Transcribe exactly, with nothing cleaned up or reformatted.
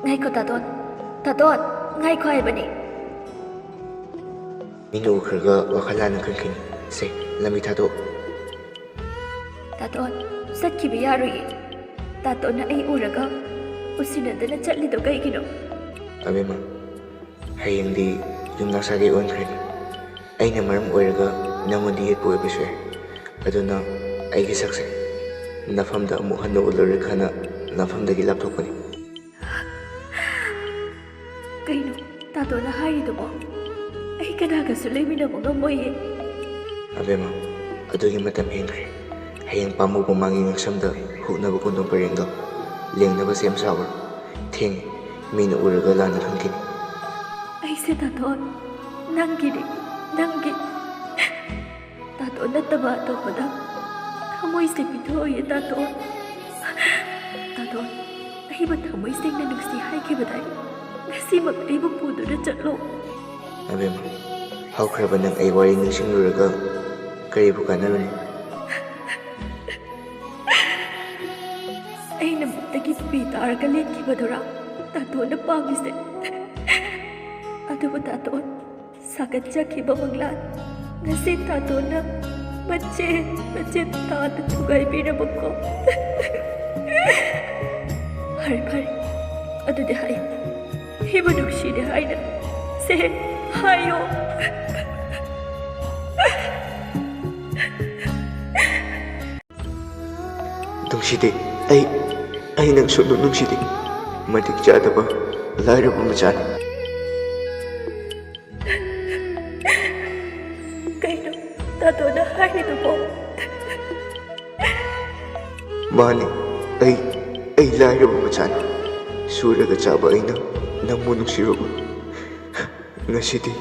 ꯉꯥꯏꯈꯣ, ꯇꯥꯇꯣꯟ꯫ ꯇꯥꯇꯣꯟ, ꯉꯥꯏꯈꯣ ꯍꯥꯏꯕꯅꯤ꯫ ꯃꯤꯅ ꯎꯈ꯭ꯔꯒ ꯋꯥꯈꯜ ꯂꯥꯟꯅ ꯈꯟꯈꯤꯅꯤ꯫ ꯁꯦ, ꯂꯝꯕꯤ ꯊꯥꯗꯣꯛ꯫ ꯇꯥꯇꯣꯟ, ꯆꯠꯈꯤꯕ ꯌꯥꯔꯣꯏꯌꯦ꯫ ꯇꯥꯇꯣꯟꯅ ꯑꯩ ꯎꯔꯒ ꯎꯁꯤꯟꯅꯗꯅ ꯆꯠꯂꯤꯗꯣ ꯀꯩꯒꯤꯅꯣ? ꯑꯕꯦꯝꯃ, ꯍꯌꯦꯡꯗꯤ ꯌꯨꯝꯅꯥꯛ ꯁꯥꯒꯩ ꯑꯣꯟꯈ꯭ꯔꯅꯤ꯫ ꯑꯩꯅ ꯃꯔꯝ ꯑꯣꯏꯔꯒ ꯅꯪꯉꯣꯟꯗ ꯌꯦꯠꯄ ꯑꯣꯏꯕꯁꯨ ꯌꯥꯏ꯫ ꯑꯗꯨꯅ ꯑꯩꯒꯤ ꯁꯛꯁꯦ ꯅꯐꯝꯗ ꯑꯃꯨꯛ ꯍꯟꯅ ꯎꯠꯂꯔꯣꯏ ꯈꯟꯅ ꯅꯐꯝꯗꯒꯤ ꯂꯥꯞꯊꯣꯛꯄꯅꯤ꯫ ꯀꯩꯅꯣ ꯇꯥꯇꯣꯟꯅ ꯍꯥꯏꯔꯤꯗꯨꯕꯣ? ꯑꯩ ꯀꯅꯥꯒꯁꯨ ꯂꯩꯃꯤꯟꯅꯕ ꯉꯝꯃꯣꯏꯌꯦ꯫ ꯑꯕꯦꯝꯃ, ꯑꯗꯨꯒꯤ ꯃꯇꯝ ꯍꯦꯟꯈ꯭ꯔꯦ꯫ ꯍꯌꯦꯡ ꯄꯥꯝꯃꯨꯕ ꯃꯥꯡꯒꯤ ꯉꯛꯁꯝꯗ ꯍꯨꯛꯅꯕ ꯀꯣꯟꯗꯣꯡ ꯄꯔꯦꯡꯗꯣ ꯂꯦꯡꯅꯕ ꯁꯦꯝ ꯁꯥꯕ꯭ꯔꯣ? ꯊꯦꯡꯉꯦ, ꯃꯤꯅ ꯎꯔꯒ ꯂꯥꯟꯅ ꯈꯟꯈꯤꯅꯤ꯫ ꯑꯩꯁꯦ ꯇꯥꯇꯣꯟ, ꯅꯪꯒꯤꯅꯤ, ꯅꯪꯒꯤ꯫ ꯇꯥꯇꯣꯟ ꯅꯠꯇꯕ ꯑꯇꯣꯞꯄꯗ ꯊꯃꯣꯏꯁꯦ ꯄꯤꯊꯣꯛꯑꯣꯏꯌꯦ, ꯇꯥꯇꯣꯟ꯫ ꯇꯥꯇꯣꯟ, ꯑꯩꯕꯨ ꯊꯃꯣꯏ ꯁꯦꯡꯅ ꯅꯨꯡꯁꯤ ꯍꯥꯏꯈꯤꯕꯗꯥꯏ? ꯉꯁꯤꯃꯛ ꯑꯩꯕꯨ ꯄꯨꯗꯨꯅ ꯆꯠꯂꯣ꯫ ꯑꯕꯦꯝꯃ, ꯍꯧꯈ꯭ꯔꯕ ꯅꯪ ꯑꯩ ꯋꯥꯔꯤ ꯅꯤꯡꯁꯤꯡꯂꯨꯔꯒ ꯀꯔꯤꯕꯨ ꯀꯥꯟꯅꯔꯨꯅꯤ? ꯑꯩꯅ ꯃꯨꯛꯇꯒꯤ ꯄꯤ ꯇꯥꯔꯒ ꯂꯦꯟꯈꯤꯕꯗꯨꯔꯥ ꯇꯥꯇꯣꯟꯅ ꯄꯥꯝꯃꯤꯁꯦ? ꯑꯗꯨꯕꯨ ꯇꯥꯇꯣꯟ, ꯁꯥꯒꯠꯆꯈꯤꯕ ꯃꯪꯂꯥꯟ ꯉꯁꯤ ꯇꯥꯇꯣꯟꯅ ꯃꯆꯦꯠ ꯃꯆꯦꯠ ꯇꯥꯅ ꯊꯨꯒꯥꯏꯕꯤꯔꯕꯀꯣ꯫ ꯐꯔꯦ, ꯐꯔꯦ, ꯑꯗꯨꯗꯤ ꯍꯥꯏꯌꯨ, ꯏꯕꯨ ꯅꯨꯡꯁꯤꯗꯦ ꯍꯥꯏꯅ ꯁꯦ ꯍꯥꯏꯌꯣ꯫ ꯅꯨꯡꯁꯤꯗꯦ꯫ ꯑꯩ, ꯑꯩ ꯅꯪ ꯁꯨꯡꯅꯨꯡ ꯅꯨꯡꯁꯤꯗꯦ꯫ ꯃꯇꯤꯛ ꯆꯥꯗꯕ ꯂꯥꯏꯔꯕ ꯃꯆꯥꯅꯤ꯫ ꯀꯩꯅꯣ ꯇꯥꯇꯣꯅ ꯍꯥꯏꯔꯤꯗꯨꯕꯣ? ꯃꯥꯅꯤ, ꯑꯩ, ꯑꯩ ꯂꯥꯏꯔꯕ ꯃꯆꯥꯅꯤ꯫ ꯁꯨꯔꯒ ꯆꯥꯕ ꯑꯩꯅ ꯅꯪꯕꯨ ꯅꯨꯡꯁꯤꯔꯨꯕ꯫ ꯉꯁꯤꯗꯤ